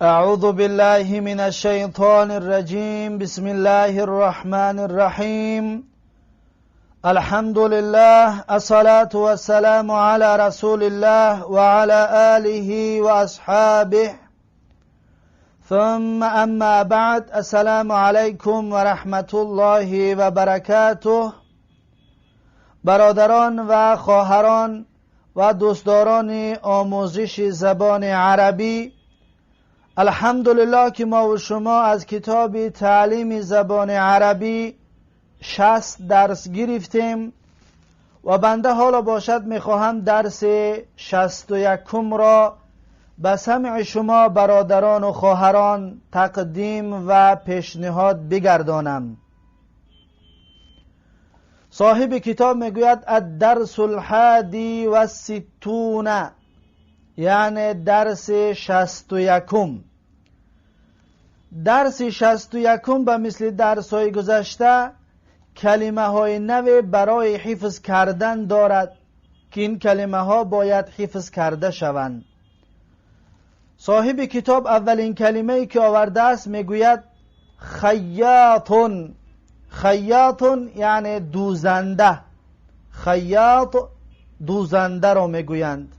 أعوذ بالله من الشيطان الرجيم. بسم الله الرحمن الرحيم. الحمد لله، الصلاة والسلام على رسول الله وعلى آله وأصحابه، ثم أما بعد. السلام عليكم ورحمة الله وبركاته. برادران و خواهران و دوستداران آموزش زبان عربی، الحمدلله که ما و شما از کتاب تعلیم زبان عربی 60 درس گرفتیم و بنده حالا باشد میخواهم درس 61 را به سمع شما برادران و خواهران تقدیم و پیشنهاد بگردانم. صاحب کتاب میگوید الدرس الحادی و الستون، یعنی درس 61. درس 61 به مثل درس های گذشته کلمه های نو برای حفظ کردن دارد که این کلمه ها باید حفظ کرده شوند. صاحب کتاب اولین کلمه ای که آورده است میگوید خیاطون. خیاطون یعنی دوزنده. خیاط دوزنده را میگویند.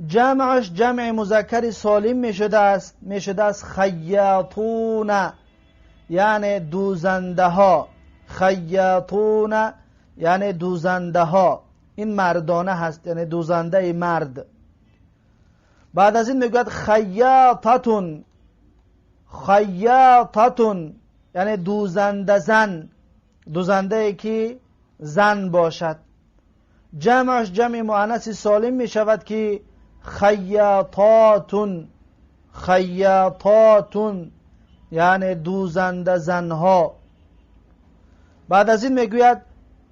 جمعش جمع مذکر سالم میشده است خیاطون، یعنی دوزنده ها. خیاطون یعنی دوزنده ها، این مردانه هست، یعنی دوزنده مرد. بعد از این میگوید خیاطتون. خیاطتون یعنی دوزنده زن، دوزنده ای که زن باشد. جمعش جمع مؤنث سالم می شود که خیاطاتون. خیاطاتون یعنی دوزنده زنها. بعد از این میگوید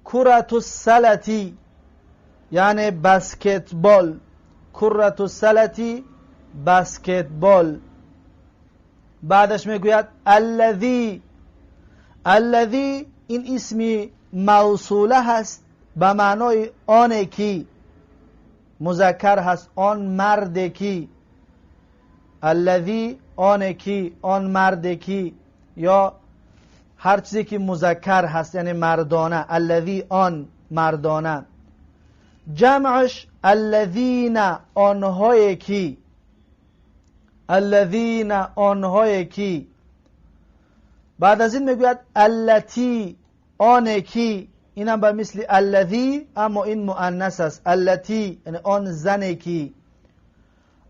كرة السلة، یعنی بسکتبال. كرة السلة، بسکتبال. بعدش میگوید الذی. الذی این اسمی موصوله هست به معنای آن کی، مذکر هست، آن مرد کی. الذی آن کی، آن مرد کی، یا هر چیزی که مذکر هست، یعنی مردانه. الذی آن مردانه. جمعش الذین، آنهای کی. الذین آنهای کی. بعد از این میگوید التی، آن کی. اینم به مثل الذی، اما این مؤنث است. التی یعنی آن زن کی.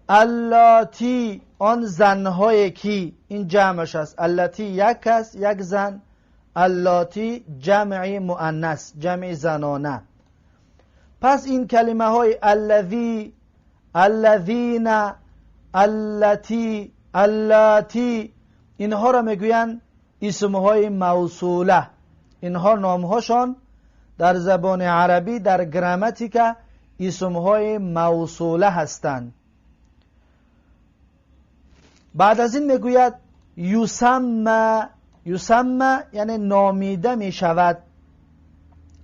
اللاتی آن زنهای کی، این جمعش است. التی یک است، یک زن. اللاتی جمع مؤنث، جمع زنانه. پس این کلمه های الذی، الذین، التی، اللاتی، اینها را میگویند اسمهای موصوله. اینها نامهاشان در زبان عربی در گراماتیکا اسمهای موصوله هستند. بعد از این میگوید یسمى. یسمى یعنی نامیده می شود.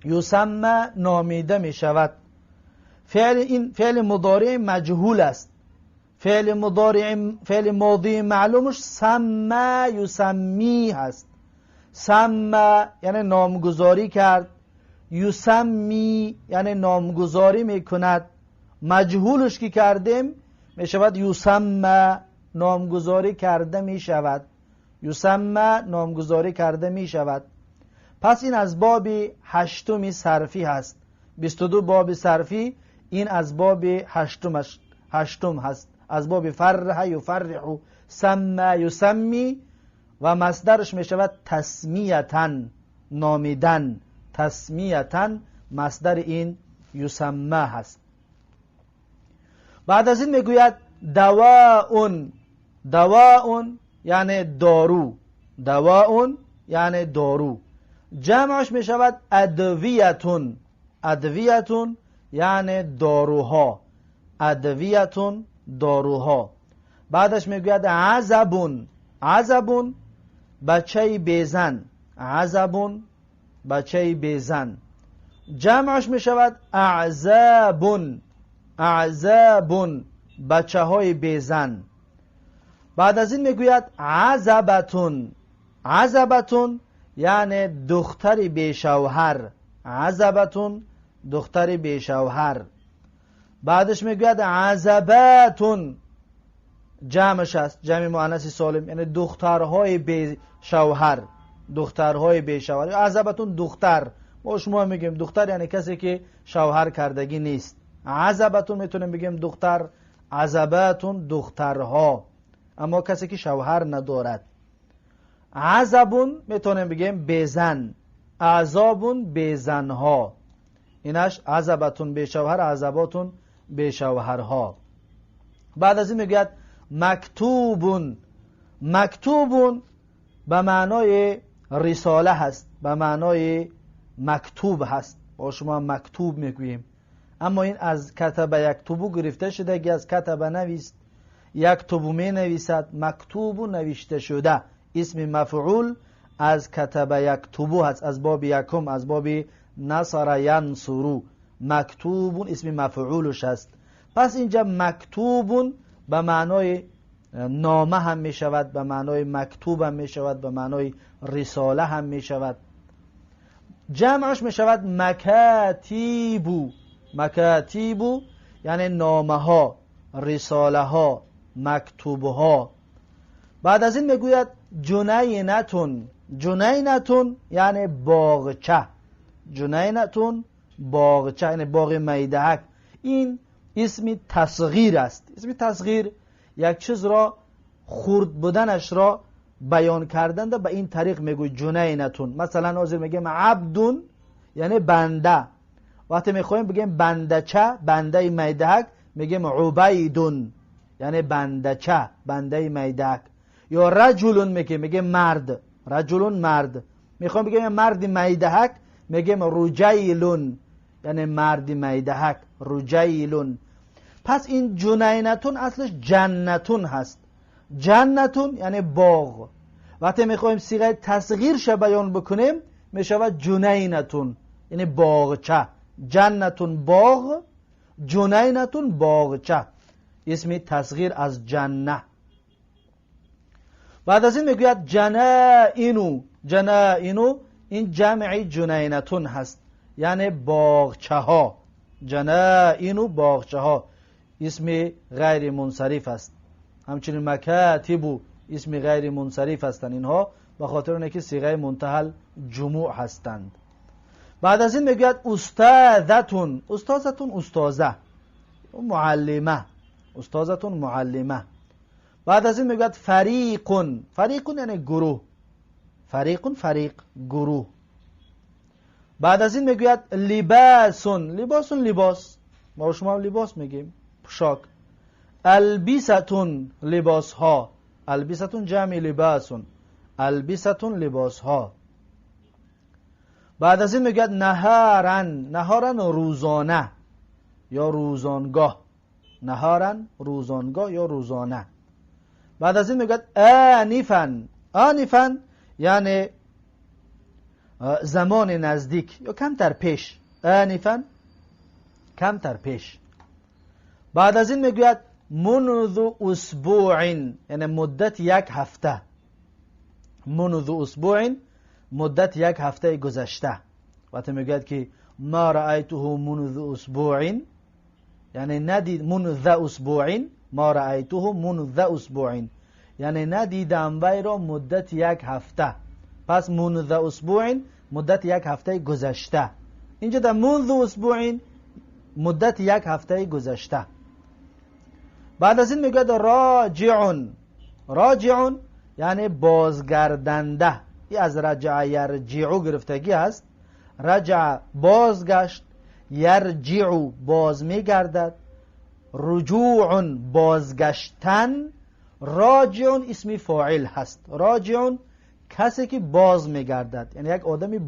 یسمى نامیده می شود. فعل این فعل مضارع مجهول است. فعل مضارع، فعل ماضی معلومش سمى یسمی هست. سمى یعنی نامگذاری کرد، یسمی یعنی نامگذاری میکند. مجهولش که کردیم میشود یسمى، نامگذاری کرده میشود. یسمى نامگذاری کرده میشود. پس این از باب هشتمی صرفی هست. 22 باب صرفی، این از باب هشتم هست، از باب فرح یفرح، سمى یسمی و مصدرش می شود تسمیة، نامیدن. تسمیة مصدر این یسمى هست. بعد از این میگوید دواء. دواء یعنی دارو. دواء یعنی دارو. جمعش می شود ادویة. ادویة یعنی داروها. ادویة داروها. بعدش میگوید عزب. عزب بچه بیزن. عزب بچه بیزن. جمعش می شود اعزاب. اعزاب بچه های بیزن. بعد از این میگوید عزبتون. عزبتون یعنی دختر بیشوهر. عزبتون دختر بیشوهر. بعدش میگوید عزباتون، جمعش است، جمع مؤنث سالم، یعنی دخترهای بیشوهر، دخترهای بیشوهر. عزبتون دختر، ما شما میگیم دختر یعنی کسی که شوهر کردگی نیست. عزبتون میتونیم بگیم دختر، عزباتون دخترها، اما کسی که شوهر ندارد. عزبون میتونیم بگیم بیزن، عذابون بیزنها. اینش عزبتون بیشوهر، عزباتون بیشوهرها. بعد از این میگوید مکتوبون. مکتوبون به معنای رساله هست، به معنای مکتوب هست، با شما مکتوب میگوییم. اما این از کتب یکتبو گرفته شده که از کتب نویست، یکتبو می نویسد، مکتوب نوشته شده. اسم مفعول از کتب یکتبو هست، از باب یکم، از باب نصر ینصرو. مکتوب اسم مفعولش هست. پس اینجا مکتوب به معنای نامه هم می شود، به معنای مکتوب هم می شود، به معنای رساله هم می شود. جمعش می شود مکاتیبو. مکاتیبو یعنی نامه ها، رساله ها، مکتوب ها. بعد از این میگوید جنینتون. جنینتون یعنی باغچه. جنینتون باغچه یعنی باغ میدهک. این اسم تصغیر است. اسم تصغیر یک چیز را خرد بودنش را بیان کردن به این طریق میگوی جنینتون. مثلا حاضر میگیم عبدون یعنی بنده. وقتی میخوایم بگیم بندچه، بنده میدهک، میگیم عبیدون یعنی بندچه، بنده میدهک. یا رجلون میگیم، میگیم مرد، رجلون مرد. میخوایم بگیم مرد میدهک، میگیم رجیلون یعنی مرد میدهک، رجیلون. پس این جنینتون اصلش جنتون هست. جنتون یعنی باغ. وقتی میخوایم صیغه تصغیرش بیان بکنیم میشود جنینتون یعنی باغچه. جنتون باغ، جنینتون باغچه، اسم تصغیر از جنه. بعد از این میگوید جنائنو. جنائنو این جمع جنینتون هست یعنی باغچه ها. جنائنو باغچه ها، اسم غیر منصرف است. همچنین مکاتب اسم غیر منصرف هستند. اینها به خاطر اینکه صیغه منتهی جموع هستند. بعد از این میگوید استاذتون. استاذتون استاذه، معلمه، استاذتون معلمه. بعد از این میگوید فریقون. فریقون یعنی گروه، فریقون فریق، گروه. بعد از این میگوید لباسون. لباسون لباس، ما شما لباس میگیم، پوشاک. البستون لباس ها، البستون جمع لباسون، البستون لباس ها. بعد از این میگوید نهارن. نهارن روزانه یا روزانگاه، نهارن روزانگاه یا روزانه. بعد از این میگوید آنفا. آنفا یعنی زمان نزدیک یا کمتر پیش. آنفا کمتر پیش. بعد از این میگوید منذ اسبوع یعنی مدت یک هفته. منذ اسبوع مدت یک هفته گذشته. وقتی میگوید که ما رأیته منذ اسبوع یعنی ندید، منذ اسبوع، ما رأیته منذ اسبوع یعنی ندیدم وی را مدت یک هفته. پس منذ اسبوع مدت یک هفته گذشته. اینجا در منذ اسبوع مدت یک هفته گذشته. بعد از این میگوید راجعون. راجعون یعنی بازگردنده. این از رجع یرجعو گرفتگی است. رجع بازگشت، یرجعو باز میگردد، رجوع بازگشتن، راجعون اسم فاعل هست. راجعون کسی که باز میگردد، یعنی یک آدمی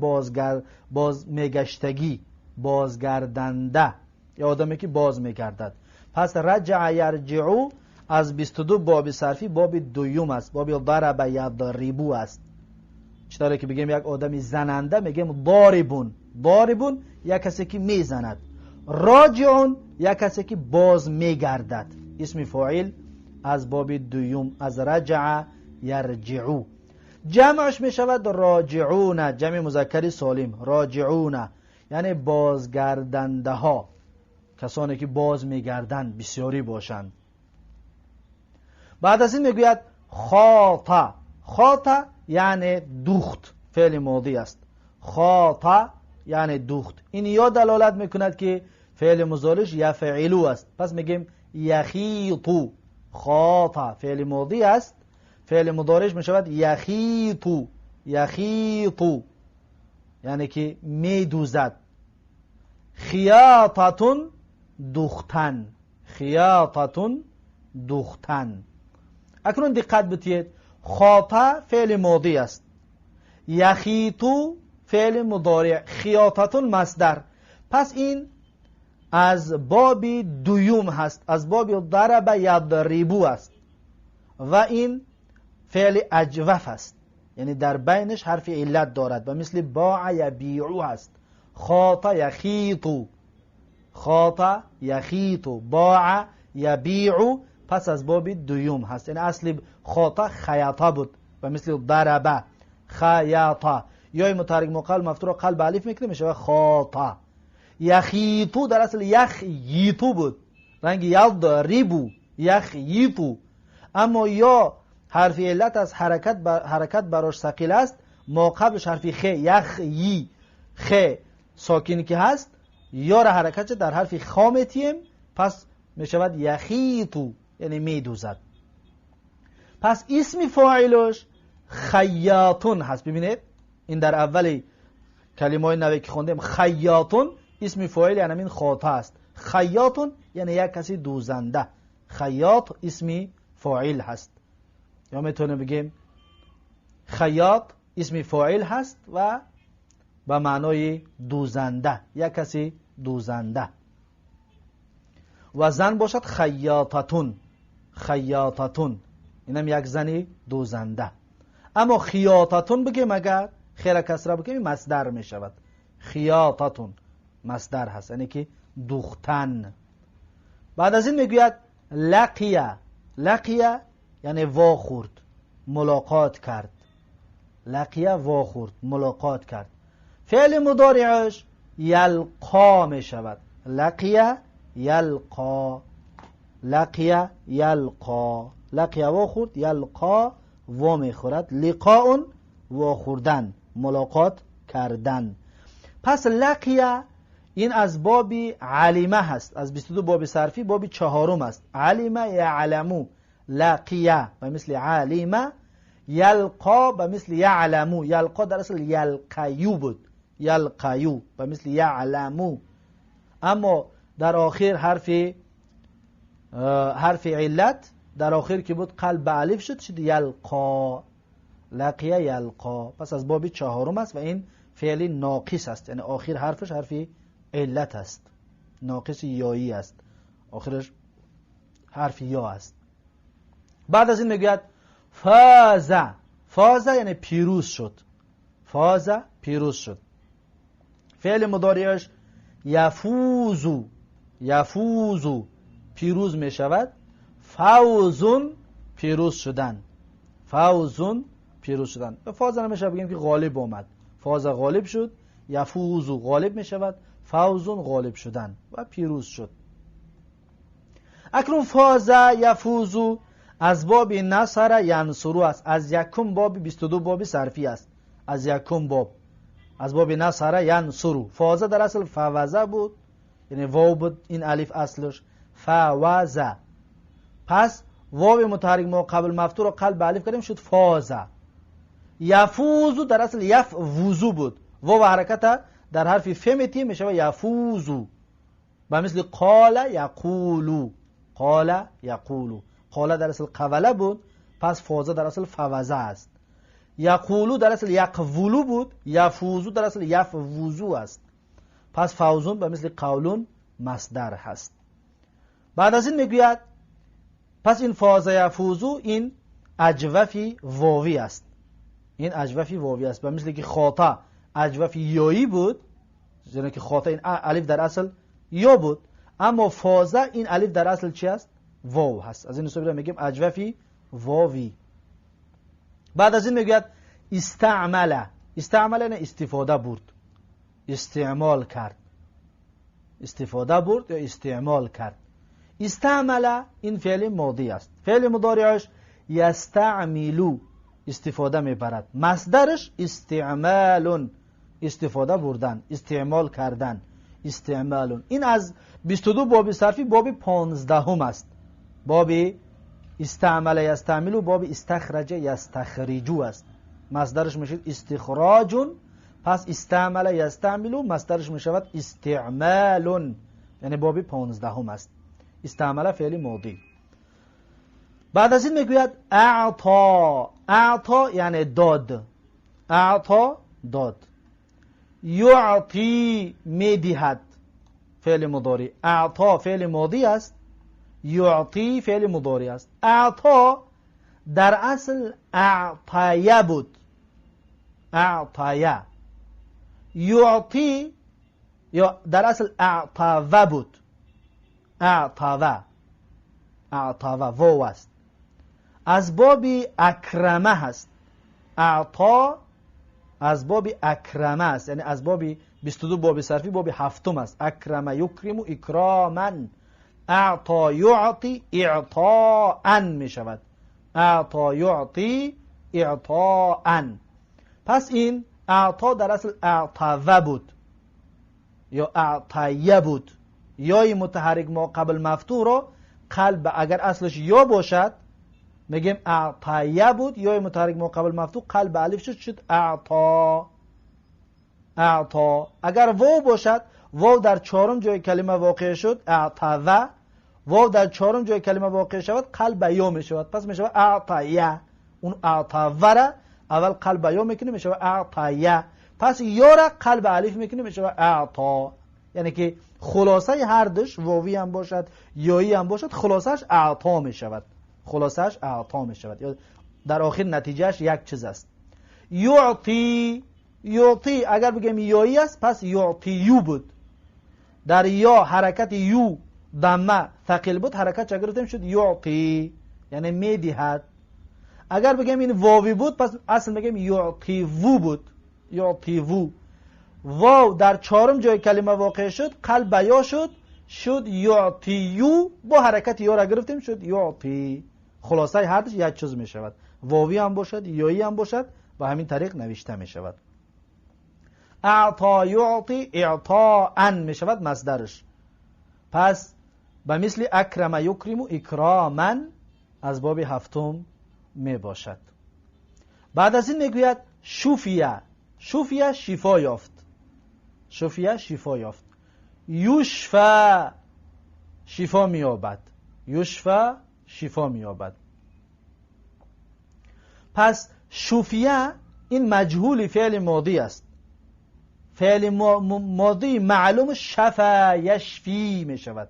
باز میگشتگی، بازگردنده، یا آدمی که باز میگردد. پس رجع یرجعو از 22 باب صرفی باب دوم است، باب ضرب یضربو است. چطوره که بگیم یک آدمی زننده میگیم ضاربون. ضاربون یک کسی که میزند، راجعون یک کسی که باز میگردد، اسم فاعل از باب دوم، از رجع یرجعو. جمعش می شود راجعون، جمع مذکر سالم، راجعون یعنی بازگردنده ها، کسانی که باز میگردند، بسیاری باشند. بعد از این میگوید خاطا. خاطا یعنی دوخت، فعل ماضی است. خاطا یعنی دوخت. این یا دلالت میکند که فعل مضارعش یفعلو است، پس میگیم یخیطو. خاطا فعل ماضی است، فعل مضارعش میشود یخیطو. یخیطو یعنی که میدوزد. خیاطتون دوختن، خیاطتون دوختن. اکنون دقت بتید، خاطا فعل ماضی است، یخیطو فعل مضارع، خیاطتون مصدر. پس این از باب دوم هست، از باب ضرب یضربو است و این فعل اجوف است، یعنی در بینش حرف علت دارد و مثل باع یبیعو هست. خاط یخیطو، خاط یخیطو، باع یبیعو، پس از باب دوم هست. یعنی اصل خاط خیاطه بود و مثل ضربه خیاطه، یا متحرک مقل مفتوح را قلب الف میکنه میشه خاطه. یخیطو در اصل یخیطو بود، رنگ یضربو، یخیطو، اما یا حرف علت از حرکت براش ثقیل است، ما قبلش حرف خ، یخ یی، خ ساکن که هست، یا را حرکت در حرف خا میتیم، پس میشود یخیطو یعنی میدوزد. پس اسم فاعلش خیاطون هست. ببینید این در اول کلمه های نوی که خوندیم خیاطون، اسم فاعل یعنی این خاطه است. خیاطون یعنی یک کسی دوزنده، خیاط اسم فاعل هست، یا میتونیم بگیم خیاط اسم فاعل هست و به معنای دوزنده، یک کسی دوزنده. و زن باشد خیاطتون، خیاطتون اینم یک زنی دوزنده. اما خیاطتون بگیم اگر خیر کسره بگیم مصدر می شود، خیاطتون مصدر هست یعنی که دوختن. بعد از این میگوید لقیه. لقیه یعنی واخورد، ملاقات کرد. لقیه واخورد، ملاقات کرد. فعل مضارعش یلقا می شود. لقیه یلقا، لقیه یلقا، لقیه واخورد، یلقا وا میخورد، لقاء واخوردن، ملاقات کردن. پس لقیه این از باب علمه هست، از 22 باب صرفی باب چهارم است. علمه یعلمو، لقیه و مثل علمه، یلقا و مثل یعلمو. یلقا در اصل یلقیو بود، یلقیو و مثل یعلمو، اما در آخر حرف علت در آخر که بود قلب به الف شد، شد یلقا، لقیه یلقا. پس از باب چهارم است و این فعل ناقص است، یعنی آخر حرفش حرف علت است، ناقص یایی است، آخرش حرف یا است. بعد از این میگوید فاز. فاز یعنی پیروز شد، فاز پیروز شد. فعل مضارعش یفوزو، یفوزو پیروز می شود. فوزون پیروز شدن، فوزون پیروز شدن. به فاز نمیشه بگیم که غالب آمد، فاز غالب شد، یفوزو غالب می شود، فوزون غالب شدن و پیروز شد. اکنون فاز یفوزو از باب نصر ینصرو است، از یکم باب 22 باب صرفی است، از یکم باب از باب نصر ینصرو. فازه در اصل فوزه بود، یعنی واو بود این الف اصلش فوزه، پس واو متحرک ما قبل مفتوح رو قلب الف کردیم شد فازه. یفوزو در اصل یفوزو بود، واو حرکت در حرف ف میتیم میشه یفوزو، به مثل قال یقولو، قال یقولو. قال در اصل قوله بود، پس فازه در اصل فوزه است. یقولو در اصل یقولو بود، یفوزو در اصل یفوزو است، پس فوزون به مثل قولون مصدر هست. بعد از این میگوید پس این فازه یفوزو این اجوفی واوی است، این اجوفی واوی است، به مثل که خاطا اجوفی یایی بود، زیرا که خاطا این الف در اصل یا بود، اما فازه این الف در اصل چی است؟ واو هست. از این حساب میگیم اجوفی واوی. بعد از این میگوید استعمل. استعمل یعنی استفاده برد، استعمال کرد، استفاده برد یا استعمال کرد. استعمل این فعل ماضی است. فعل مضارعش یستعملو، استفاده میبرد. مصدرش استعمال، استفاده بردن، استعمال کردن، استعمال. این از 22 باب صرفی باب 15 است. باب استعمل یستعملو، باب استخرج یستخرجو است. مصدرش میشه استخراج. پس استعمل یستعملو مصدرش میشود استعمال، یعنی باب 15 است. استعمل فعل ماضی. بعد از این میگوید اعطا. اعطا یعنی داد. اعطا داد. یعطی میدهد، فعل مضارع. اعطا فعل ماضی است، یعطی فعل مضارع است. اعطا در اصل اعطایه بود، اعطایه. یعطی یا در اصل اعطاوه بود، اعطاوه، اعطاوه واو است. از باب اکرمه هست. اعطا از باب اکرمه است، یعنی از باب 22 باب صرفی باب هفتم است. اکرمه یکرم اکراما، اعطا یعطی اعطاء می شود. اعطا یعطی اعطاء. پس این اعطا در اصل اعطاوه بود یا اعطایه بود. یای متحرک ما قبل مفتوح را قلب، اگر اصلش یا باشد میگیم اعطایه بود، یای متحرک ما قبل مفتوح قلب الف شد، شد اعطا، اعطا. اگر واو باشد، واو در چهارم جای کلمه واقع شد، اعطاوه، واو در چهارم جای کلمه واقع شود قلب یا می شود، پس می شود اعطایه. اون اعطاوه را اول قلب یا میکنه می شود اعطایه، پس یا را قلب الف میکنه می شود اعطا. یعنی که خلاصه هر دوش واوی هم باشد یایی هم باشد، خلاصش اعطا می شود، خلاصش اعطا می شود، یا در آخر نتیجهش یک چیز است. یعطی، یعطی اگر بگیم یایی است پس یعطیو بود. در یا حرکت یو ضمه ثقیل بود، حرکت چه گرفتیم شد یعطی، یعنی میدهد. اگر بگیم این واوی بود پس اصل میگیم یعطیو بود، یعطیو. واو در چهارم جای کلمه واقع شد، قلب یا شد، شد یعطیو، با حرکت یا را گرفتیم شد یعطی. خلاصه هر دوش یک چیز می شود، واوی هم باشد یایی هم باشد، به همین طریق نوشته می شود. اعطا یعطی اعطاء می شود مصدرش. پس به مثل اکرم یکرم اکراما از باب هفتم می باشد. بعد از این میگوید شوفیه. شوفیه شفا یافت، شفیه شفا یافت. یشفا شفا مییابد، یشفا شفا مییابد. پس شفیه این مجهول فعل ماضی است. فعل ماضی معلوم شفا یشفی می شود.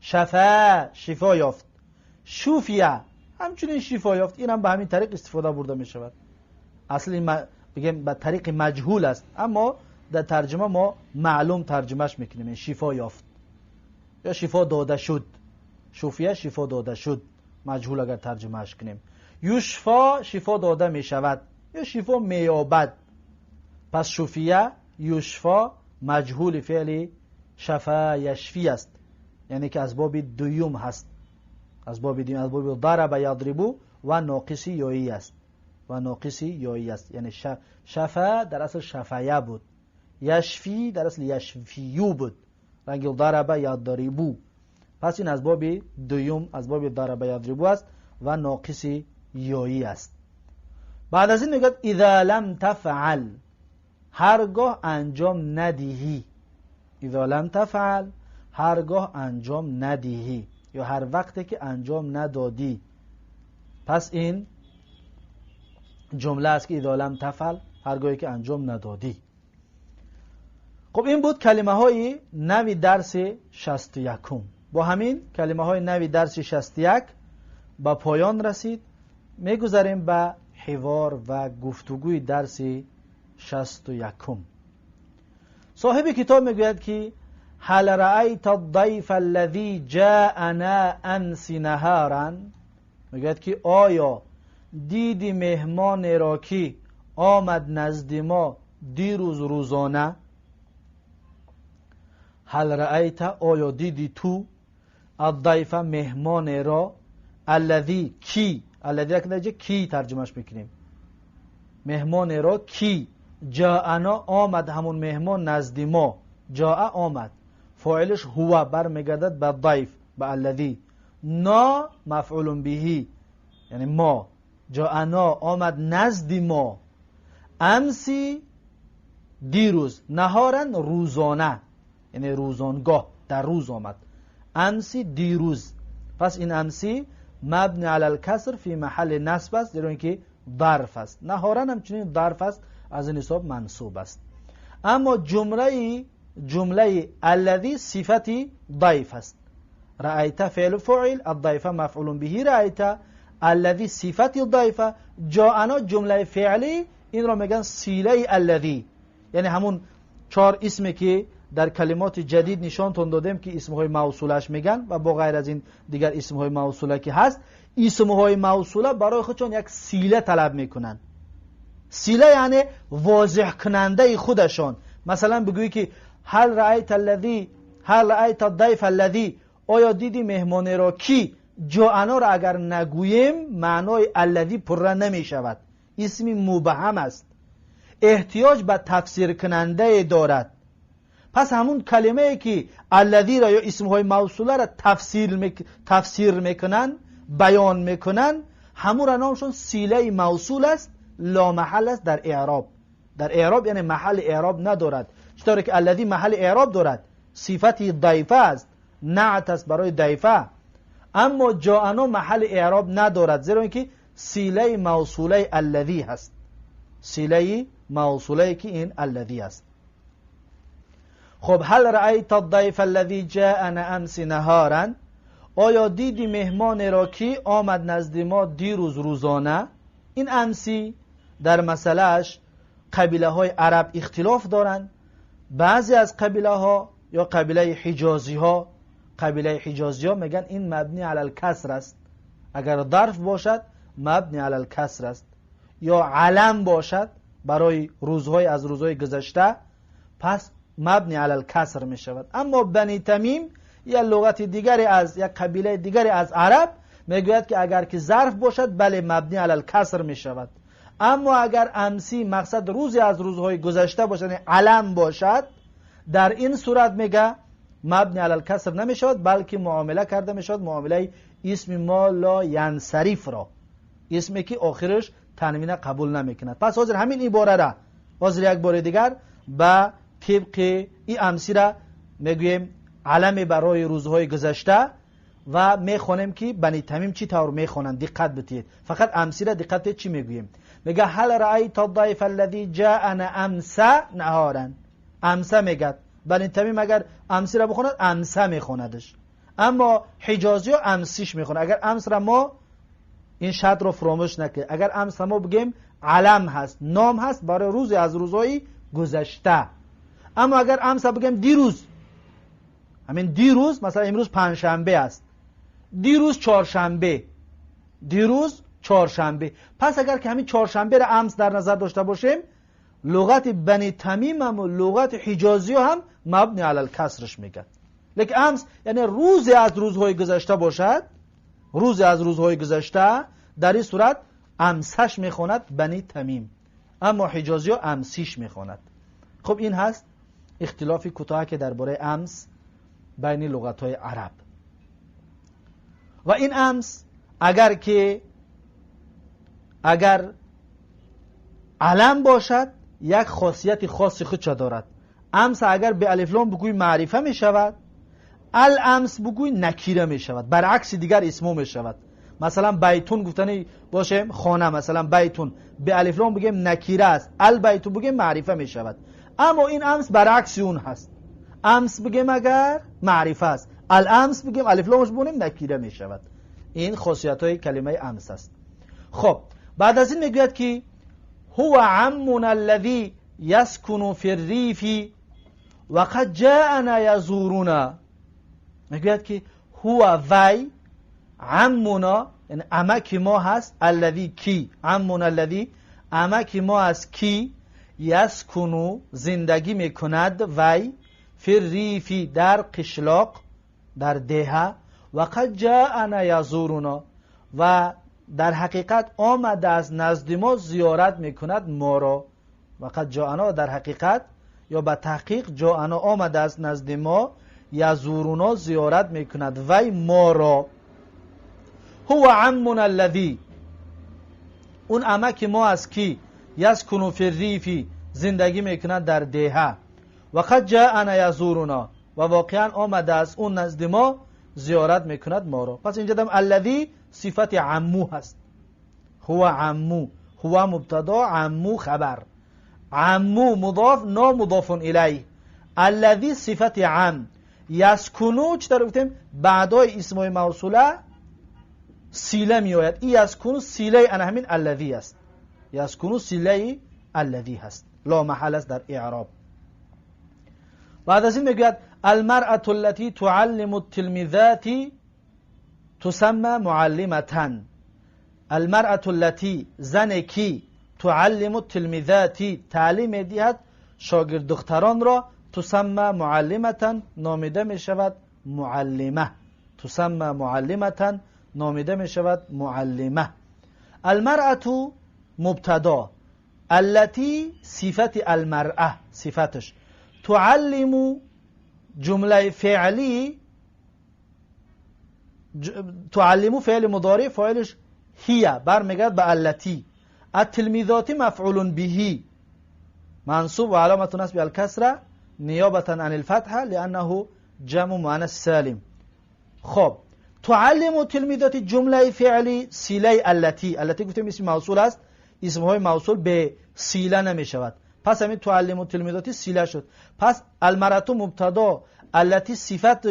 شفا شفا یافت، شفیه همچنین شفا یافت. این هم به همین طریق استفاده برده می شود. اصل بگیم به طریق مجهول است، اما در ترجمه ما معلوم ترجمهش میکنیم، شفا یافت یا شفا داده شد. شفیه شفا داده شد، مجهول اگر ترجمهش کنیم. یشفا شفا داده می شود یا شفا مییابد. پس شفیه یشفا مجهول فعل شفا یشفی است، یعنی که از باب دوم هست، از باب دوم، از باب ضرب یضربو و ناقص یایی است، و ناقص یایی است. یعنی شفا در اصل شفایه بود، یشفی در اصل یشفیو بود، رنگ ضرب یضربو. پس این از باب دوم، از باب ضرب یضربو است و ناقص یایی است. بعد از این میگه اذا لم تفعل، هرگاه انجام ندهی. اذا لم تفعل، هرگاه انجام ندهی یا هر وقتی که انجام ندادی. پس این جمله است که اذا لم تفعل، هرگاهی که انجام ندادی. خب این بود کلمه های نوی درس 61. با همین کلمه های نوی درس 61 به پایان رسید. میگذریم به حوار و گفتگوی درس 61. صاحب کتاب میگوید که هل رأیت الضیف الذی جاءنا امس نهارا؟ میگوید که آیا دیدی مهمان را که آمد نزد ما دیروز روزانه؟ هل رأیت، آیا دیدی تو، الضیف مهمان را، الذی کی، الذی که کی ترجمهش میکنیم، مهمان را کی، جاءنا آمد همون مهمان نزد ما، جاء آمد، فاعلش هو برمیگردد به ضیف، به الذی، نا مفعول بهی یعنی ما، جاءنا آمد نزد ما، امسی دیروز، نهارا روزانه یعنی روزانگاه، در روز آمد، امسی دیروز. پس این امسی مبنی علی الکسر فی محل نصب است، زیرا اینکه ظرف است. نهارا همچنین ظرف است، از این حساب منصوب است. اما جمله الذی صفتی ضیف است. رأیت فعل فاعل، الضیف مفعول به، رأیت الذی صفتی ضیف، جاءنا جمله فعلی، این را میگن صله الذی، یعنی همون چهار اسمی که در کلمات جدید نشانتون دادیم که اسمهای موصولش میگن و با غیر از این دیگر اسمهای موصوله که هست، اسمهای موصوله برای خودشون یک صله طلب میکنن. صله یعنی واضح کننده خودشان. مثلا بگویی که هل رأیت الذی، هل رأیت الضیف الذی، آیا دیدی مهمان را کی، جاءنا را اگر نگوییم معنای الذی پره نمی شود، اسمی مبهم است، احتیاج به تفسیر کننده دارد. پس همون کلمه ای که الذی را یا اسمهای موصوله را تفسیر میکنن، بیان میکنن، همون را نامشون صله موصول است، لا محل است در اعراب. در اعراب یعنی محل اعراب ندارد، چطوری که الذی محل اعراب دارد، صفت ضیفه است، نعت است برای ضیفه. اما جاءنا محل اعراب ندارد، زیرا اینکه صله موصوله الذی هست، صله موصوله که این الذی است. خب هل رأیت الضیف الذی جاءنا امس نهارا، آیا دیدی مهمان را که آمد نزد ما دیروز روزانه؟ این امسی در مسئلهش قبیله های عرب اختلاف دارند. بعضی از قبیله ها یا قبیله حجازی ها، قبیله حجازی ها میگن این مبنی علی الکسر است، اگر ظرف باشد مبنی علی الکسر است، یا علم باشد برای روزهای از روزهای گذشته پس مبنی علی الکسر می شود. اما بنی تمیم یا لغت دیگری از یک قبیله دیگری از عرب میگوید که اگر که ظرف باشد بله مبنی علی الکسر می شود، اما اگر امسی مقصد روزی از روزهای گذشته باشد یعنی علم باشد، در این صورت میگه مبنی علی الکسر نمی شود، بلکه معامله کرده می شود، معامله اسم ما لا ینصرف را، اسمی که آخرش تنوین قبول نمی کند. پس حاضر همین عباره را حاضر یک بار دیگر به طبق این امسی را میگوییم علم برای روزهای گذشته و میخوانیم که بنی تمیم چی طور میخوانند. دقت بدید، فقط امسی را دقت بدید چی میگوییم. میگه هل رأیت الضیف الذی جاءنا امس نهارا، امس میگه بنی تمیم اگر امسی را بخوند امس میخوندش، اما حجازی ها امسیش میخوند. اگر امس را ما این شرط رو فراموش نکنید، اگر امس ما بگیم علم هست، نام هست برای روزی از روزهای گذشته، اما اگر امس بگیم دیروز، همین دیروز، مثلا امروز پنجشنبه است، دیروز چهارشنبه، دیروز چهارشنبه، پس اگر که همین چهارشنبه را امس در نظر داشته باشیم، لغت بنی تمیم هم و لغت حجازی هم مبنی علی الکسرش میگن. لیکن امس یعنی روزی از روزهای گذشته باشد، روزی از روزهای گذشته، در این صورت امسش میخواند بنی تمیم، اما حجازی ها امسیش میخواند. خب این هست اختلاف کوتاه که درباره امس بین لغت های عرب. و این امس اگر علم باشد یک خاصیت خاص خودش دارد. امس اگر به الف لام بگوی معرفه می شود، الامس بگوی نکیره می شود، برعکس دیگر اسمو می شود. مثلا بیتون گفتنی باشه خانه، مثلا بیتون به الف لام بگیم نکیره است، البیتون بگیم معرفه می شود. اما این امس برعکس اون هست، امس بگیم اگر معرفه است، الامس بگیم الف لامش بونیم نکیره می شود. این خاصیت های کلمه امس است. خب بعد از این میگوید که هو عمنا الذی یسکن فی الریف، وقد جاءنا يزورنا. میگوید که هو وی عمنا، یعنی عمک ما هست، الذی کی، عمنا الذی عمک ما است کی، یسکنو زندگی میکند وی، فی الریفی در قشلاق در دهه، وقد جاءنا یزورنا و در حقیقت آمده از نزد ما زیارت میکند ما را. وقد جاءنا در حقیقت یا به تحقیق جاءنا آمده از نزد ما، یزورونا زیارت میکند وی ما را. هو عمنا الذی اون عمک ما از کی، یسکن فی الریفی زندگی میکند در دهه، وقد جاءنا یزورنا و واقعا آمده از اون نزد ما زیارت میکند ما را. پس اینجا دم الذی صفت عمو هست، هو عمو، هو مبتدا، عمو خبر، عمو مضاف نا مضاف الیه، الذی صفت عم، یسکنو چطور گفتیم بعدای اسمای موصوله صله میآید، این یسکنو صله انا همین الذی است، یسکنو صله الذی هست، لا محل است در اعراب. بعد از این میگوید المرأة التي تعلم التلميذات تسمى معلمة. المرأة التي زن کی، تعلم التلميذات تعلیم میدهد شاگرد دختران را، تسمى معلمة نامیده می شود معلمه، تسمى معلمة نامیده می شود معلمه. المرأة مبتدا، التي صفت المرأة صفتش، تعلم جمله فعلی، تعلم فعل مضارع فاعلش هي برمیگرد به التي، التلميذات مفعول به منصوب و علامة نصب الكسرة نیابة عن الفتحة لأنه جمع مؤنث سالم. خب تعلم التلميذات جمله فعلی صله التي، التي گفتیم اسم موصول است، اسم های موصول به صله نمی شود، پس همین تعلم التلميذات صله شد. پس المرأة مبتدا، التي صفت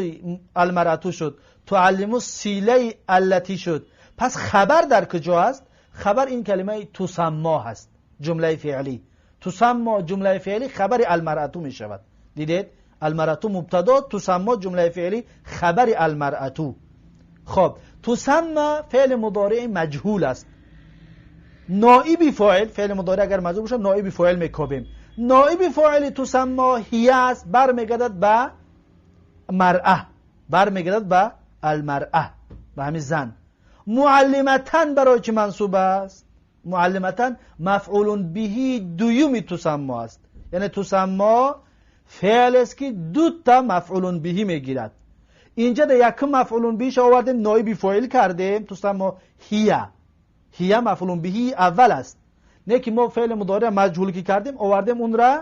المرأة شد، تعلم صله التي شد. پس خبر در کجا است؟ خبر این کلمه تسما هست، جمله فعلی تسما جمله فعلی خبر المرأة می شود. دیدید المرأة مبتدا، تسما جمله فعلی خبر المرأة. خب تسما فعل مضارع مجهول است، نائب فاعل، فعل مضارع اگر مجهول باشه نائب فاعل میکوبیم، نائب فاعل تسما هی است، برمیگردد به مرأه، برمیگردد به المرأه، به همین زن. معلمتن برای چه منصوب است؟ معلمتن مفعول به دویومی تسما است، یعنی تسما فعل است که دو تا مفعول به میگیرد. اینجا در یک مفعول بهش آوردیم نایب فاعل کردیم، تسما هیه، هیه مفعول به اول است، نه که ما فعل مضارع مجهول که کردیم آوردیم اون را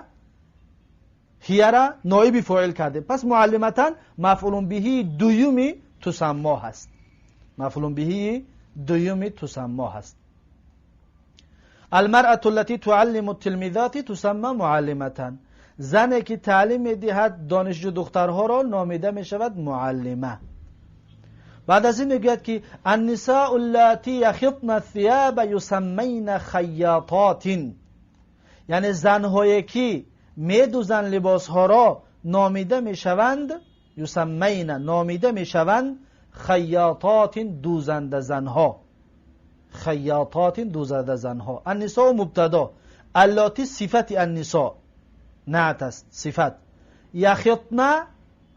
هیه را نایب فاعل کردیم. پس معلمتن مفعول به دویومی تسما هست، مفعول به دویومی تسما هست. المرأة التي تعلم التلميذات تسمى معلمة. زنی که تعلیم میدهد دانشجو دخترها را نامیده میشود معلمه. بعد از این میگوید که النساء اللاتی یخطن الثياب یسمین خیاطات، یعنی زنهایی که میدوزند لباسها را نامیده میشوند، یسمین نامیده میشوند، خیاطات دوزنده زنها، خیاطات دوزنده زنها. النساء مبتدا، اللاتی صفت النساء نعت است، صفت. یخطن،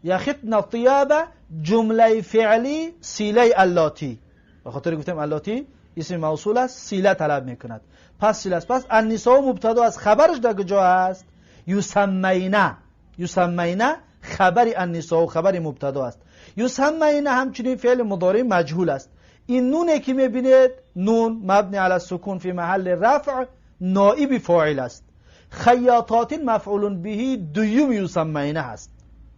یخطن الثياب جمله فعلی صله اللاتی، به خاطر گفتیم اللاتی اسم موصول است، صله طلب میکند، پس صله است. پس النساء مبتدا از خبرش در کجا است؟ یسمینه، یسمینه خبر النساء خبر مبتدا است. یسمینه همچنین فعل مضارع مجهول است. این نونه که میبینید نون مبنی علی السکون فی محل رفع نائب فاعل است. خیاطات مفعول به دویم یسمینه هست.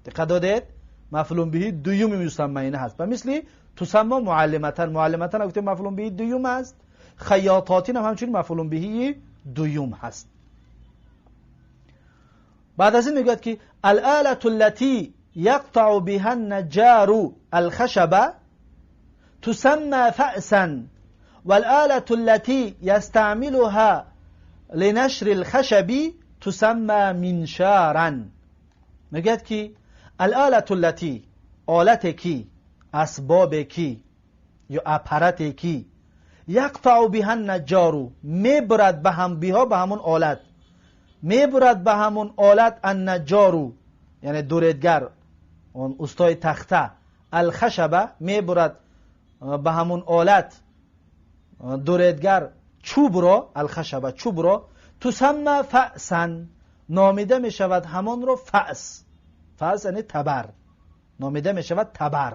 دقت دادید؟ مفعول به دویم یسمینه هست. و مثل تسمى معلمتن، معلمتن گفتیم مفعول به دویم است، خیاطات هم همچنین مفعول به دویم هست. بعد از این میگوید که الآلة التي يقطع بها النجار الخشب تسمى فأسا والآلة التي يستعملها لنشر الخشب تسمى منشارا. میگه که الآلة التي، آلت کی، اسباب کی یا اپارات کی، یقطع بها النجار، میبرد به هم بها، به همون آلت، میبرد به همون آلت النجار یعنی دوریدگر، اون استای تخته، الخشبه میبرد به همون آلت دوریدگر چوب را، الخشبه چوب را، تسمى فأسا، نامیده میشود همان را فأس، فأس یعنی تبر، نامیده میشود تبر.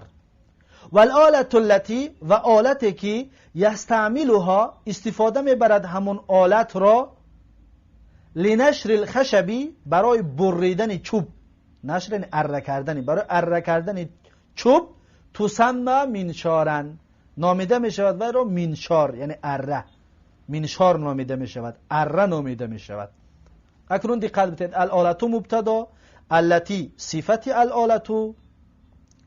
والآلة التي، و آلتی که یستعملها، استفاده میبرد همون آلت را، لنشر الخشبی، برای بریدن چوب، نشر یعنی اره کردن، برای اره کردن چوب، تسمى منشارا، نامیده میشود و را منشار یعنی اره، منشار نامیده میشود، اره نامیده میشود. اکنون دقت بدهید، الآلة مبتدا، التي صفت الآلة،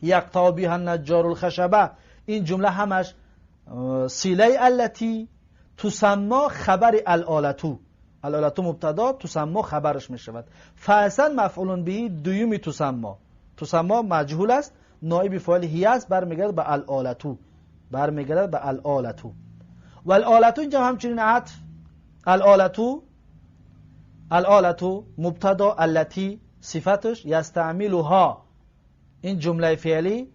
یقطع بها النجار الخشبه، این جمله همش صله التي، تسمى خبر الآلة، الآلة مبتدا، تسمى خبرش میشود. فأسا مفعول به دویمی تسمى، تسمى مجهول است، نایب فاعل هی است، برمیگرده به الآلة، برمیگرده به الآلة. و الآلة اینجا همچنین عطف، الآلة، الآلة مبتدا، التي صفتش، یستعملها، این جمله فعلی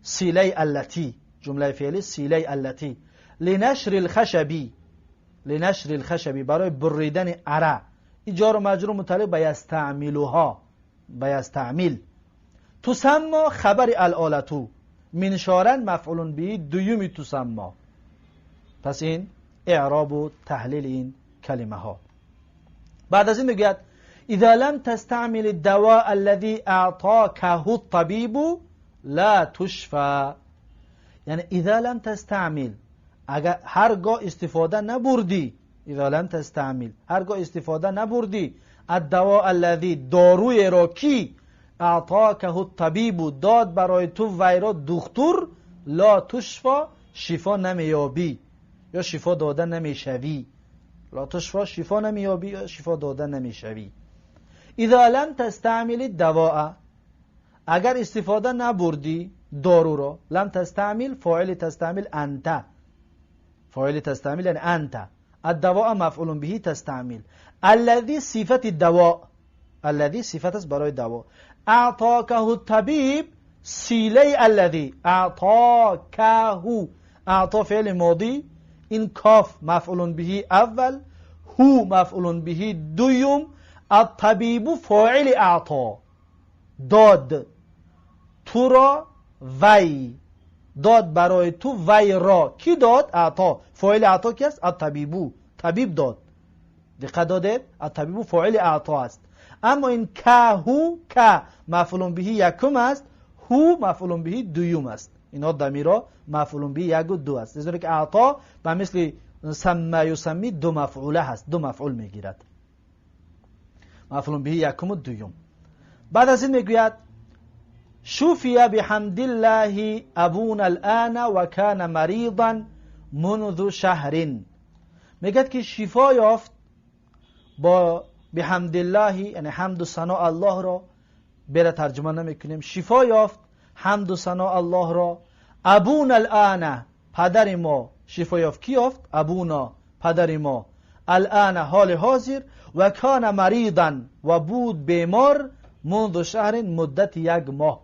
صله التي، جمله فعلی صله التي، لنشر الخشبی، لنشر الخشبی برای بریدن اره، این جار و مجرور متعلق به یستعملها، به یستعمل. تسمى خبر الآلة، منشارا مفعول به دویمی تسمى. پس این اعراب و تحلیل این کلمه ها. بعد از این میگوید اذا لم تستعمل الدواء الذي اعطاكه الطبيب لا تشفى، یعنی اذا لم تستعمل، اگر هرگاه استفاده نبردی، اذا لم تستعمل هرگاه استفاده نبردی، الدواء الذي داروی را کی اعطاكه الطبيب داد برای تو ویرا دکتر، لا تشفى شفا نمیابی یا شفا داده نمیشوی، لا تشفى شفا نمیابی یا شفا داده نمیشوی. اذا لم تستعمل الدواء، اگر استفاده نبردی دارو را، لم تستعمل فاعل تستعمل انت، فاعل تستعمل یعنی انت، الدواء مفعول به تستعمل، الذي صفت الدواء، الذي صفت است برای دوا، اعطاكه الطبيب صله الذي، اعطاكه، اعطا فعل ماضی، این کاف مفعول به اول، هو مفعول به دوم، الطبیب فاعل اعطا، داد تو را وی، داد برای تو وی را، کی داد؟ اعطا، فاعل اعطا کی است؟ الطبیبو، طبیب داد. دقت دادید؟ الطبیبو فاعل اعطا است. اما این که هو، که مفعول به یکم است، هو مفعول به دوم است. اینا ضمیرا مفعول به یک و دو است. لذا که اعطا به مثل سمى یسمی دو مفعوله هست، دو مفعول میگیرد، مفعول به یکم و دوم. بعد از این میگوید شفي بحمد الله ابونا الان و کان مریضا منذ شهر، میگه که شفا یافت با بحمد الله، یعنی حمد و ثنا الله را، بره ترجمه نمیکنیم، شفا یافت حمد و ثنا الله را، ابونا الان پدر ما شفا یافت. کی یافت؟ ابونا پدر ما، الان حال حاضر، و کان مریضا و بود بیمار، منذ شهر مدت یک ماه،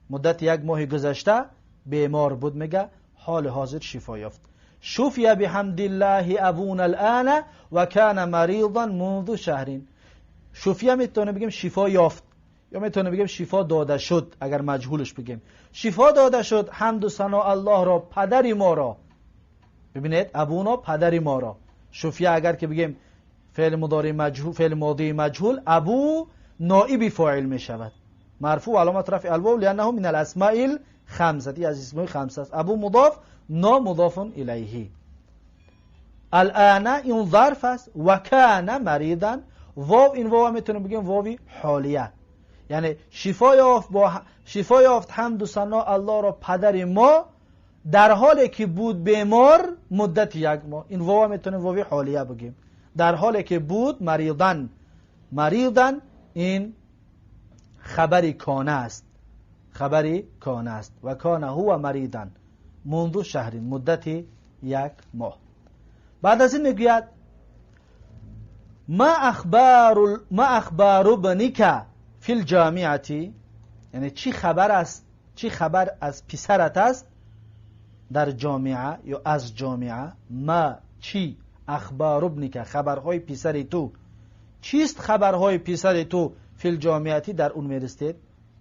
مدت یک ماه گذشته بیمار بود، میگه حال حاضر شفا یافت. شفی بحمد الله ابونا الان و کان مریضا منذ شهر. شفیه میتونه بگیم شفا یافت، یا میتونه بگیم شفا داده شد، اگر مجهولش بگیم شفا داده شد حمد و ثنا الله را پدر ما را. ببینید ابونا پدر ما را، شفیه اگر که بگیم فعل مضارع مجهول، فعل ماضی مجهول، ابو نائب فاعل می شود، مرفوع علامت رفع الواو لانه من الاسماء الخمسه، از اسماء خمسه است. ابو مضاف، نا مضاف الیه. الان این ظرف است، و کان مریضا، واو، این واو میتونیم بگیم واوی حالیه، یعنی شفا یافت با شفا یافت حمد و ثنا الله را پدر ما در حالی که بود بیمار مدت یک ماه. این واو میتونیم واوی حالیه بگیم، در حالی که بود مریضا، مریضا این خبری کانه است، خبری کانه است. و کان هو مریضا منذ شهر، مدت یک ماه. بعد از این میگوید ما اخبار ابنک فی الجامعه، یعنی چی خبر است، چی خبر از پسرت است در جامعه یا از جامعه. ما چی، اخبار ابنک خبرهای پسر تو، چیست خبرهای پسر تو فی الجامعه در اونیورسیته،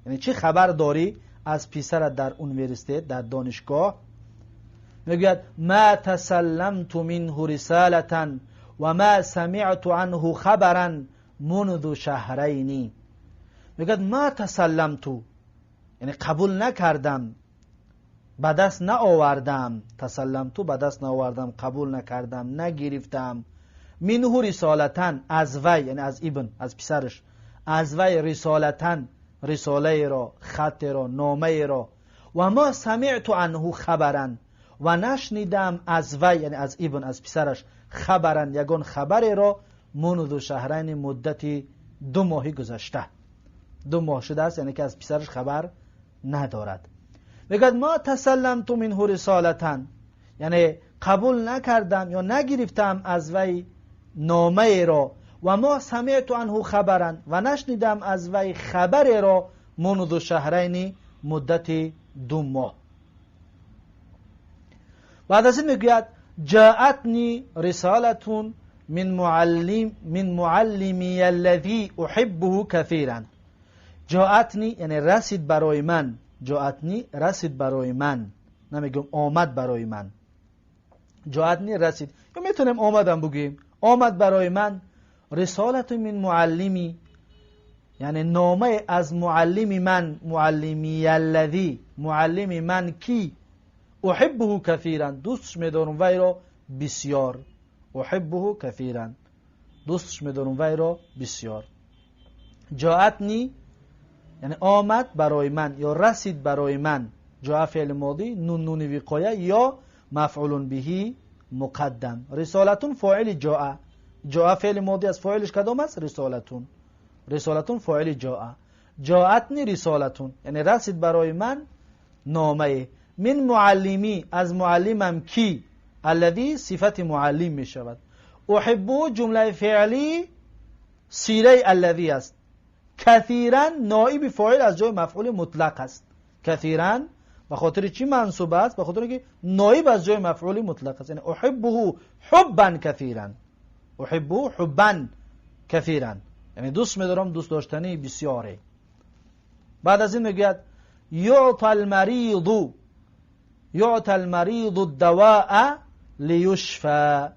یعنی چی خبر داری از پسرت در اونیورسیته، در دانشگاه. میگوید ما تسلمت منه رسالة و ما سمعت عنه خبرا منذ شهرین. میگوید ما تسلمت یعنی قبول نکردم، به دست نآوردم، تسلمت به دست نآوردم، قبول نکردم، نگرفتم، منه رسالتا از وی، یعنی از ابن، از پسرش، از وی رسالتا رساله را، خط را، نامه را، و ما سمعت عنه خبرا و نشنیدم از وی، یعنی از ابن، از پسرش، خبرا یگان خبر را، منذ شهرین مدت 2 ماهی گذشته، 2 ماه شده است، یعنی که از پسرش خبر ندارد. میگوید ما تسلمت منه رسالتا یعنی قبول نکردم یا نگرفتم از وی نامه را، و ما سمعت عنه خبرا و نشنیدم از وی خبر را، منذ شهرین مدت 2 ماه. بعد از این میگوید جاءتنی رسالة من معلمی الذی احبه کثیرا. جاءتنی یعنی رسید برای من، جاءتنی رسید برای من، نمیگم آمد برای من، جاءتنی رسید، یا میتونیم آمدم بگیم، آمد برای من، رسالت من معلمی یعنی نامه از معلم من، معلمی الذی معلم من کی، احبه کثیرا دوستش میدارم وی را بسیار، احبه کثیرا دوستش میدارم وی را بسیار. جاءتنی یعنی آمد برای من یا رسید برای من، جاء فعل ماضی، نون نون وقایه یا مفعول به مقدم، رسالتون فاعل جاء، جاء فعل ماضی از فاعلش کدام است؟ رسالتون، رسالتون فاعل جاء، جاءتنی رسالتون یعنی رسید برای من نامه، من معلمی از معلمم کی، الذی صفت معلم می شود، احبو جمله فعلی سیره الذی است، کثیرا نائب فاعل از جای مفعول مطلق است، کثیرا به خاطر چی منصوب است؟ به خاطر که نائب از جای مفعول مطلق است، یعنی احبه حبا کثیرا، احبه حبا کثیرا یعنی دوست می‌دارم، دوست داشتنی بسیاره. بعد از این میگوید یعطى المریض، یعطى المریض الدواء لیشفى.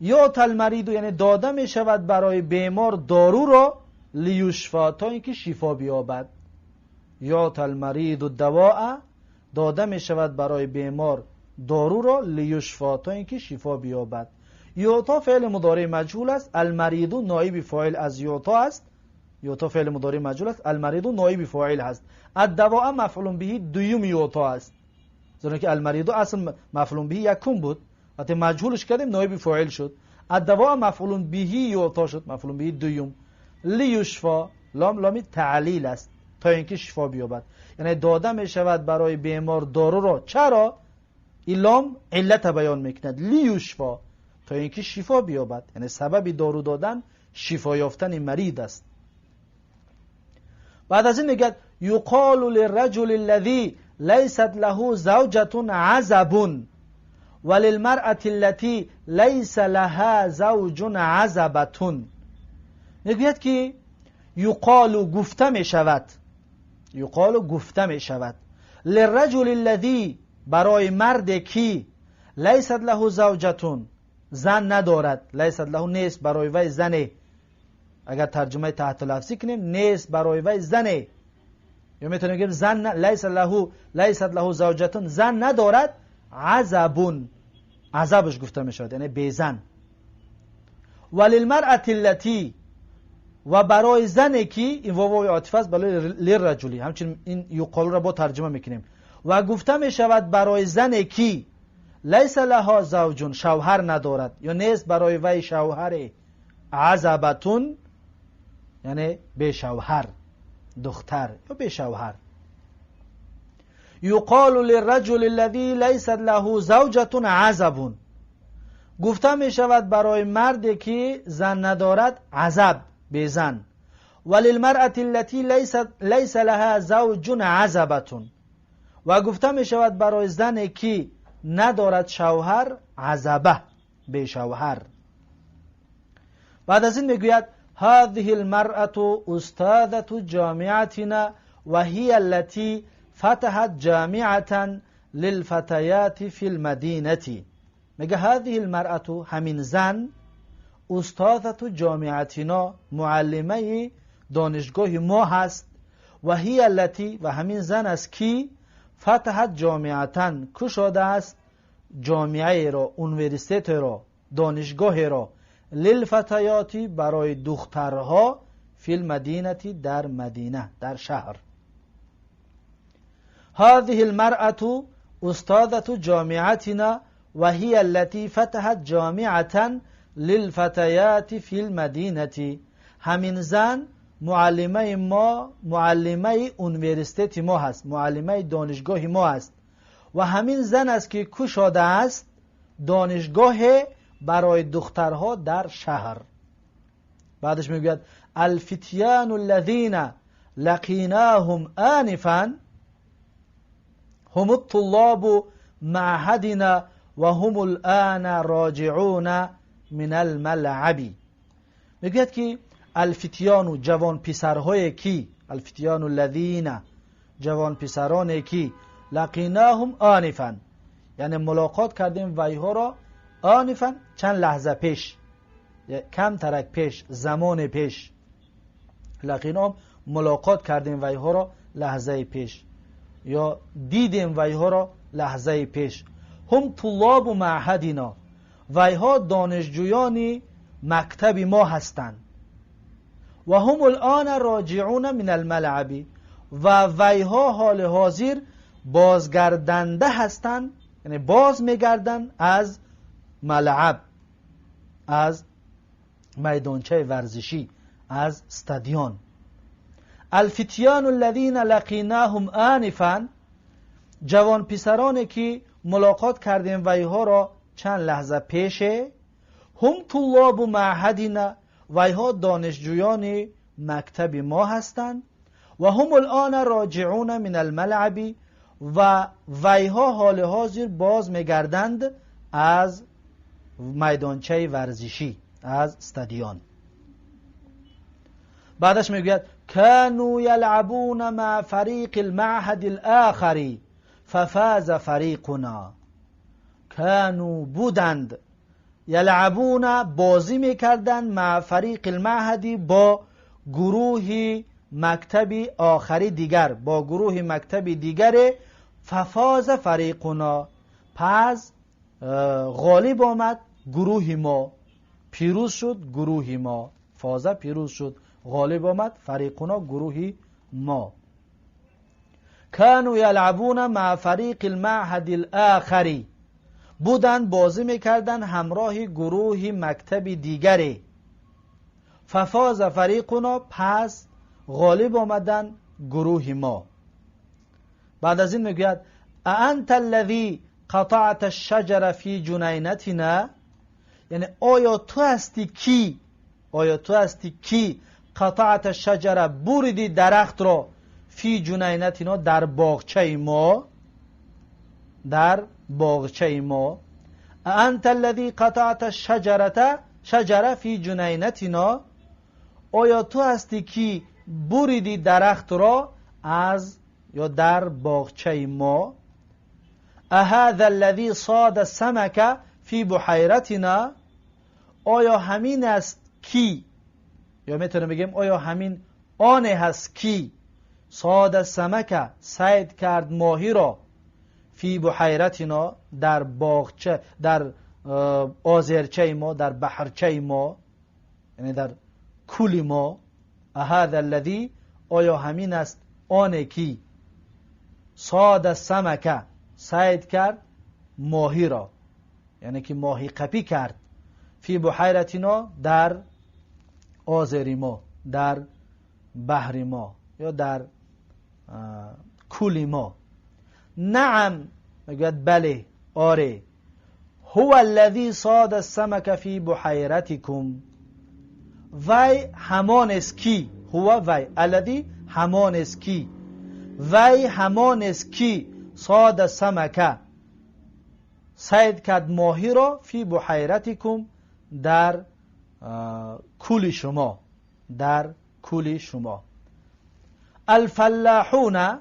یعطى المریض یعنی داده می شود برای بیمار دارو را، لیشفى تا اینکه شفا بیابد. یعطى المریض الدواء داده می شود برای بیمار دارو را، لیشفى تا اینکه شفا بیابد. یعطا فعل مضارع مجهول است، المریض نائب فاعل از یعطا است، یعطا فعل مضارع مجهول است، المریض نائب فاعل است، الدواء مفعول به دوم یعطا است، زیرا که المریض اصل مفعول به یکم بود، وقتی مجهولش کردیم نائب فاعل شد، الدواء مفعول به یعطا شد، مفعول به دوم. لیشفا لام لامی تعلیل است، تا اینکه شفا بیابد، یعنی داده می شود برای بیمار دارو را، چرا؟ این لام علت بیان میکند، لیشفا تا اینکه شفا بیابد، یعنی سبب دارو دادن شفا یافتن مریض است. بعد از این میگه یقال للرجل الذی لیست له زوجة عزب وللمرأة التي لیس لها زوج عزبة. میگوید که یقال گفته می شود، یقال گفته می شود، للرجل الذی برای مرد کی، لیست له زوجة زن ندارد، لیست له نیست برای وی زنه، اگر ترجمه تحت لفظی کنیم نیست برای وی زنه، یا میتونیم بگیم زن لیس له، لیست له زوجة زن ندارد، عزبون عذابش گفته می شود، یعنی بی زن. وللمرأة التي و برای زنی که این واو عاطفه است برای للرجلی، همچنین این یقال را با ترجمه میکنیم، و گفته می شود برای زنی که لیس لها زوج شوهر ندارد یا نیست برای وی شوهر، عزبتون یعنی بی شوهر. دختر یا بی شوهر. یقال للرجل الذي ليست له زوجة عزب، گفته می شود برای مردی که زن ندارد عزب، بی زن. وللمرأة التي ليس لها زوج عزبة، و گفته می شود برای زنی که ندارد شوهر عزبه، بی شوهر. بعد از این میگوید هذه المرأة استاذة جامعتنا وهي التي فتحت جامعة للفتيات في المدينة. میگه هذه المرأة، همین زن، استاذة جامعتنا، معلمه دانشگاه ما هست، و هي التي، و همین زن است که فتحت جامعة، کشاده است جامعه را، universitet را، دانشگاه را، للفتيات، برای دخترها، في المدينة، در مدینه، در شهر. هذه المرأة استاذة جامعتنا وهي التي فتحت جامعة للفتيات في المدينة. همین زن معلمه ما، معلمه universitet ما هست، معلمه دانشگاه ما هست، و همین زن است که کشاده است دانشگاه برای دخترها در شهر. بعدش میگوید الفتيان الذين لقيناهم آنفا هم الطلاب معهدنا وهم الآن راجعون من الملعب. میگوید که الفتيان، جوان پسرهای کی، الفتيان الذين، جوان پسران کی، لقيناهم آنفا، یعنی ملاقات کردیم ویها را، آنفا چند لحظه پیش، کم ترک پیش، زمان پیش، لقيناهم ملاقات کردیم ویها را لحظه پیش، یا دیدیم ویها را لحظه پیش. هم طلاب معهدنا، ویها دانشجویان مکتب ما هستند، و هم الان راجعون من الملعب، و ویها حال حاضر بازگردنده هستند، یعنی باز میگردند از ملعب، از میدانچه ورزشی، از استادیون. الفتيان الذين لقيناهم آنفا، جوان پسرانی که ملاقات کردیم ویها را چند لحظه پیشه، هم طلاب معهدنا، ویها دانشجویان مکتب ما هستند، و هم الان راجعون من الملعب، و ویها حال حاضر باز میگردند از میدانچه ورزشی، از استادیون. بعدش میگوید كانوا يلعبون مع فريق المعهد الآخر ففاز فريقنا. كانوا بودند، یلعبون بازی میکردند، مع فريق المعهد با گروه مکتب آخری دیگر، با گروه مکتب دیگر، ففاز فريقنا، پس غالب آمد گروه ما، پیروز شد گروه ما، فاز پیروز شد، غالب آمد فريقنا گروه ما. كانوا يلعبون مع فريق المعهد الآخر، بودند بازی میکردند همراه گروه مکتب دیگری، ففاز فريقنا، پس غالب آمدن گروه ما. بعد از این میگوید أأنت الذي قطعت الشجر في جنينتنا، یعنی آیا تو هستی کی، آیا تو هستی کی قطعت الشجر بریدی درخت را، في جنينتنا در باغچه ما، در باغچه ما. أأنت الذي قطعت الشجرة شجر في جنينتنا، آیا تو هستی کی بریدی درخت را از یا در باغچه ما. أهذا الذي صاد السمك في بحيرتنا، آیا همین است کی، یا میتونم بگیم آیا همین آن هست کی صاد السمك صید کرد ماهی را، في بحيرتنا در باغچه، در озерча ما، در بحرچه ما، یعنی در کولی ما. أهذا الذي آیا همین است آن کی صاد السمك صید کرد ماهی را، یعنی که ماهی قپی کرد، في بحيرتنا در озеро ما، در بحر ما یا در کول ما. نعم، میگوید بله، آره. هو الذی صاد السمک فی بحیرتکم، وی همان است کی، هو وی، الذی همان است کی، وی همان است کی، صاد السمک صید کرد ماهی را، فی بحیرتکم در کول شما، در کول شما. الفلاحون،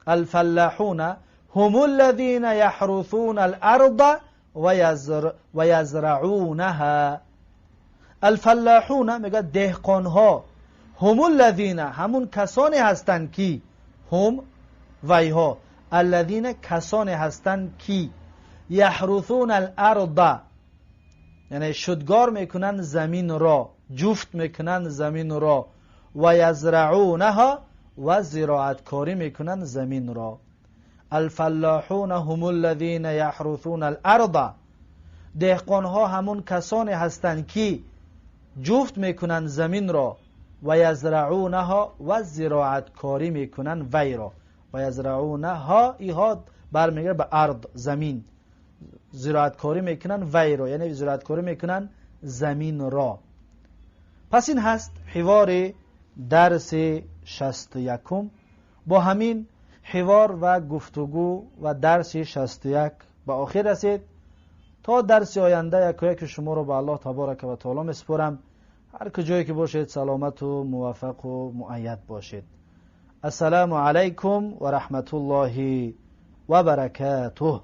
الفلاحون هم الذین یحرثون الارض ویزرعونها. الفلاحون میگه دهقان ها، هم الذین همون کسانی هستند که، هم ویها، الذین کسانی هستند که، یحرثون الارض یعنی شدگار میکنن زمین را، جفت میکنن زمین را، و یزرعونها و زراعتکاری میکنن زمین را. الفلاحون هم الذین یحرثون الارض، دهقان ها همون کسانی هستند که جفت میکنن زمین را، و یزرعونها و زراعتکاری میکنن وی را. و یزرعونها ایها برمیگرده به ارض، زمین، زراعتکاری میکنن وی را، یعنی زراعتکاری میکنن زمین را. پس این هست حوار درس 61. با همین حوار و گفتگو و درس 61 به آخر رسید. تا درس آینده یک یک شما رو به الله تبارک و تعالی میسپارم. هر کجایی که باشید سلامت و موفق و مؤید باشید. السلام علیکم و رحمت الله و برکاته.